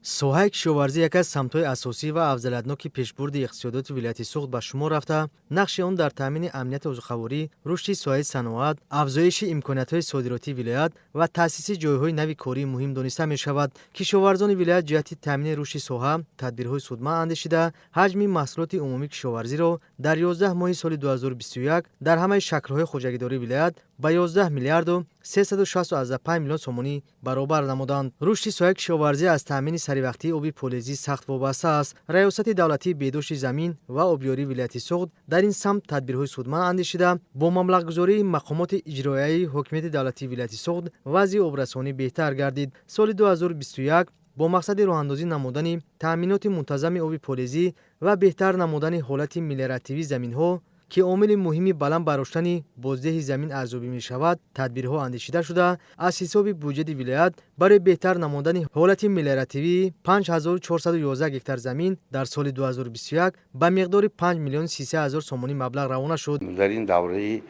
Соҳаи кишоварзӣ яке аз самтҳои асосӣ ва афзалиятноки пешбурди иқтисодиёти вилояти Суғд ба шумор рафта, нақши он дар таъмини амнияти озуқаворӣ, рушди соҳаи саноат, афзоиши имкониятҳои содиротии вилоят ва таъсиси ҷойҳои нави корӣ муҳим дониста мешавад. Кишоварзони вилоят ҷиҳати таъмини рушди соҳа тадбирҳои судманд андешида, ҳаҷми маҳсулоти умумии кишоварзиро дар 11 моҳи соли 2021 дар ҳамаи шаклҳои хоҷагидории вилоят ба 11 миллиарду 365 миллион сомонӣ баробар намуданд. Рушди соҳаи кишоварзӣ аз таъмини саривақтии оби полезӣ сахт вобаста аст. Раёсати давлатии беҳдошти замин ва обёрии вилояти Суғд дар ин самт тадбирҳои судманд андешида, бо маблағгузории мақомоти иҷроияи ҳокимияти давлатии вилояти Суғд вазъи обрасонӣ беҳтар гардид. Соли 2021 бо мақсади роҳандозӣ намудани таъминоти мунтазами оби полезӣ ва беҳтар намудани ҳолати мелиоративии заминҳо, ки омили муҳими баланд бардоштани боздиҳи замин арзёбӣ мешавад, тадбирҳо андешида шуда, аз ҳисоби буҷети вилоят барои беҳтар намудани ҳолати мелиоративии 5411 гектар замин дар соли 2021 ба миқдори 5 миллион 33 ҳазор сомонӣ маблағ равона шуд. Дар ин давраи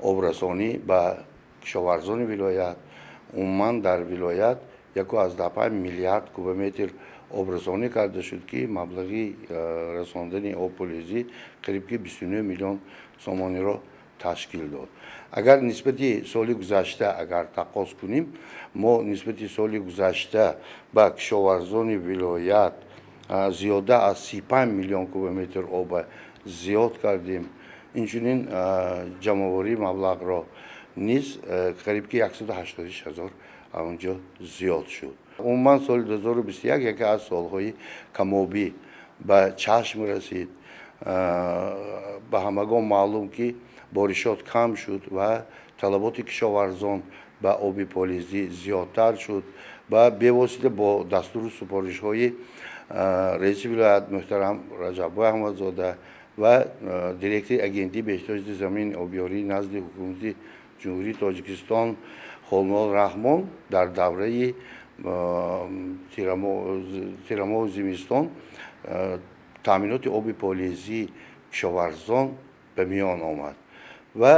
обрасонӣ ба кишоварзони вилоят, умуман дар вилоят 1,5 миллиард кубометр обрасонӣ карда шуд, ки маблағи расондани об полезӣ қариб ки 29 миллион сомониро ташкил дод. Агар нисбати соли гузашта агар таққос кунем, мо нисбати соли гузашта ба кишоварзони вилоят зиёда аз 35 миллион кубометр оба зиёд кардем. Инчунин ҷамъоварии маблағро низ қариб ки 186 ҳазор онҷо зиёд шуд. Умуман соли 2021 яке аз солҳои камобӣ ба чашм расид. Ба ҳамагон маълум, ки боришот кам шуд ва талаботи кишоварзон ба оби полезӣ зиёдтар шуд ва бевосита бо дастуру супоришҳои раиси вилоят муҳтарам Раҷаббой Аҳмадзода ва директори Агентии беҳдошти замин обёрии назди Ҳукумати Ҷумҳурии Тоҷикистон Холмол Раҳмон дар давраи тирамоҳу зимистон таъминоти оби полезии кишоварзон ба миён омад ва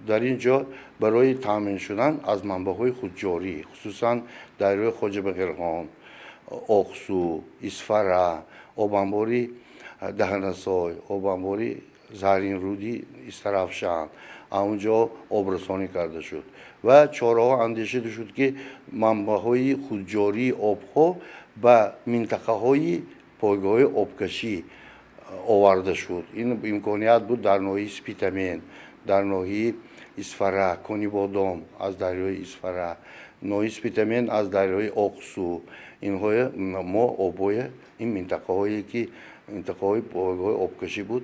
дар ин ҷо барои таъмин шудан аз манбаъҳои худҷорӣ, хусусан дарёи Хоҷабағирғон, Оқсу, Исфара, обанбори Даҳанасой, обанбори Заринрӯди Истаравшан онҷо обрасонӣ карда шуд ва чораҳо андешида шуд, ки манбаъҳои худҷории обҳо ба минтақаҳои пойгоҳҳои обкашӣ оварда шуд. Ин имконият буд дар ноҳияи Спитамен, дар ноҳияи Исфара, Конибодом аз дарёи Исфара, ноҳияи Спитамен аз дарёи Оқсу. Инҳоя мо обҳоя ин минтақаҳое ки минтақаҳои пойгоҳҳои обкашӣ буд,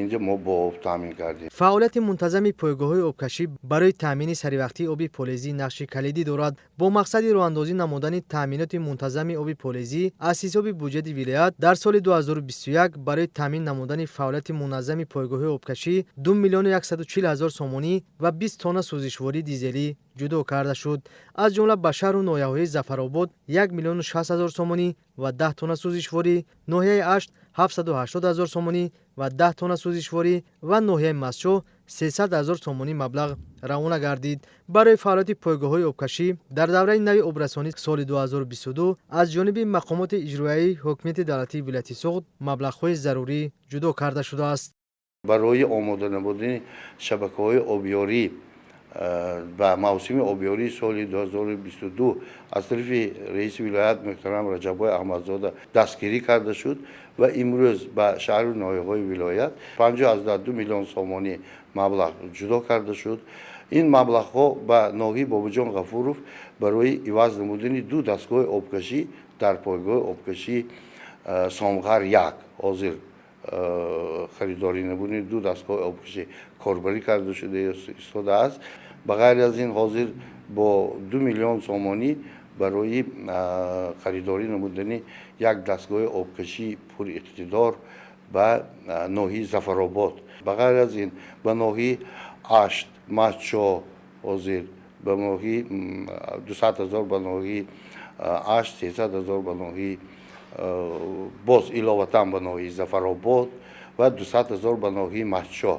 инҷо мо бо об таъмин кардем. Фаъолияти мунтазами пойгоҳҳои обкашӣ барои таъмини саривақтии оби полезӣ нақши калидӣ дорад. Бо мақсади роҳандозӣ намудани таъминоти мунтазами оби полезӣ аз ҳисоби буҷети вилоят дар соли 2021 барои таъмин намудани фаъолияти муназзами пойгоҳҳои обкашӣ 2 миллиону 140 ҳазор сомонӣ ва 20 тонна сӯзишвории дизелӣ ҷудо карда шуд. Аз ҷумла ба шаҳру ноҳияҳои Зафаробод 1 миллиону 60 ҳазор сомонӣ ва 10 тонна сӯзишворӣ, ноҳияи Ашт 780 ҳазор сомонӣ ва 10 тонна сӯзишворӣ ва ноҳияи Мастчоҳ 300 ҳазор сомонӣ маблағ равона гардид. Барои фаъолияти пойгоҳҳои обкашӣ дар давраи нави обрасонӣ соли 2022 аз ҷониби мақомоти иҷроияи ҳокимияти давлатии вилояти Суғд маблағҳои зарурӣ ҷудо карда шудааст. Барои омода намудани шабакаҳои обёрӣ ба мавсими обёрии соли 2022 аз тарафи раиси вилоят муҳтарам Раҷаббой Аҳмадзода дастгирӣ карда шуд ва имрӯз ба шаҳру ноҳияҳои вилоят 52 миллион сомонӣ маблағ ҷудо карда шуд. Ин маблағҳо ба ноҳияи Бобоҷон Ғафуров барои иваз намудани ду дастгоҳи обкашӣ дар пойгоҳи обкашии Сомғар 1 ҳозир харидорӣ намудани ду дастгоҳи обкашӣ корбарӣ карда шуда истодааст. Ба ғайр аз ин, ҳозир бо 2 миллион сомонӣ барои харидорӣ намудани як дастгоҳи обкашии пуриқтидор ба ноҳияи Зафаробод, ба ғайр аз ин ба ноҳияи Ашт, Мастчоҳ ҳозир ба ноҳияи 200 ҳазор, ба ноҳияи Ашт 300 ҳазор, ба ноҳияи боз иловатан ба ноҳияи Зафаробод ва 200 ҳазор ба ноҳияи Мастчоҳ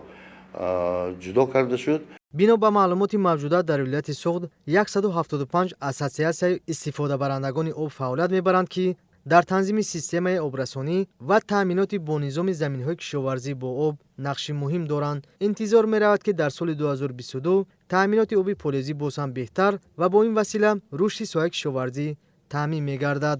ҷудо карда шуд. Бино ба маълумоти мавҷуда, дар вилояти Суғд 175 ассотсиатсияи истифодабарандагони об фаъолият мебаранд, ки дар танзими системаи обрасонӣ ва таъминоти бонизоми заминҳои кишоварзӣ бо об нақши муҳим доранд. Интизор меравад, ки дар соли 2022 таъминоти оби полезӣ боз ҳам беҳтар ва бо ин васила рушди соҳаи кишоварзӣ таъмин мегардад.